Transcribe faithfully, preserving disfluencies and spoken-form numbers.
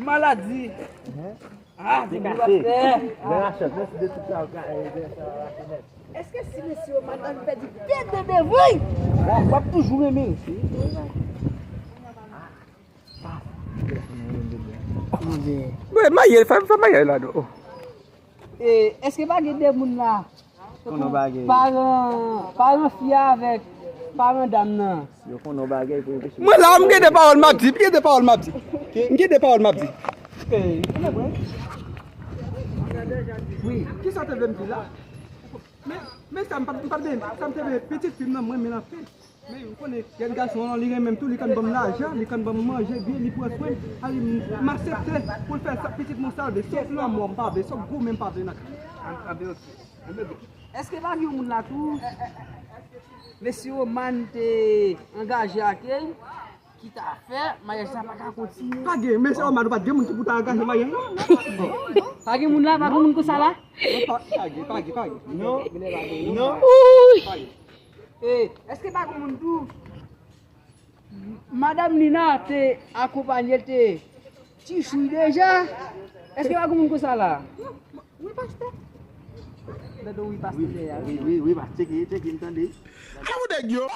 Maladi. Ah, se kase. Pastè. Lè rachèt, lè si de tout sa, ka, e, de sa, la fenèt. Èske si mesye yo madanm pèdi tèt de devri, w ap toujou renmen l? Mwen maye, fè, fè maye la, non. E, èske pa gen de moun la? Konnen yon bagay. Paran, paran fi a avèk paran dam nan. Yo konnen yon bagay pou yo peche. Mwen la, m gen de pawòl m ap di, m gen de pawòl m ap di. M gen de pawòl m ap di. Wi, kisa w te vle m di la? Men, men sa m pa, m pa t vle, sa m te vle pitit fi m nan, mwen, men l anpil. Men ou konnen, jèn gason an, li renmen m tou, li konn ban m lajan, li konn ban m manje byen, li pran swen m. Ale, m, m aksepte pou l fè sa, pitit mwen sa l vle. Sòf lanmò, m pa vle, sòf goumen, m pa vle nan kay. An, an, ok. An, ok. Èske pa gen yon moun la tou, mesye Roman te angaje ak li, ki ta fè maryaj sa pa ka kontinye? Pa gen, mesye Roman, ou pa t gen moun ki pou ta angaje maryaj la? Pa gen moun la, pa gen moun konsa la? Non, pa, pa gen, pa gen, pa gen. Non, non. Wi. Pa gen. E, èske pa gen moun tou? Madanm Nina te akonpanye l, te ti chouy deja. Èske pa gen moun konsa la? Wi, pastè. Gade wi, pastè, wi, wi, wi, wi, pa, tcheke, tcheke, m tande. Awo nèg yo!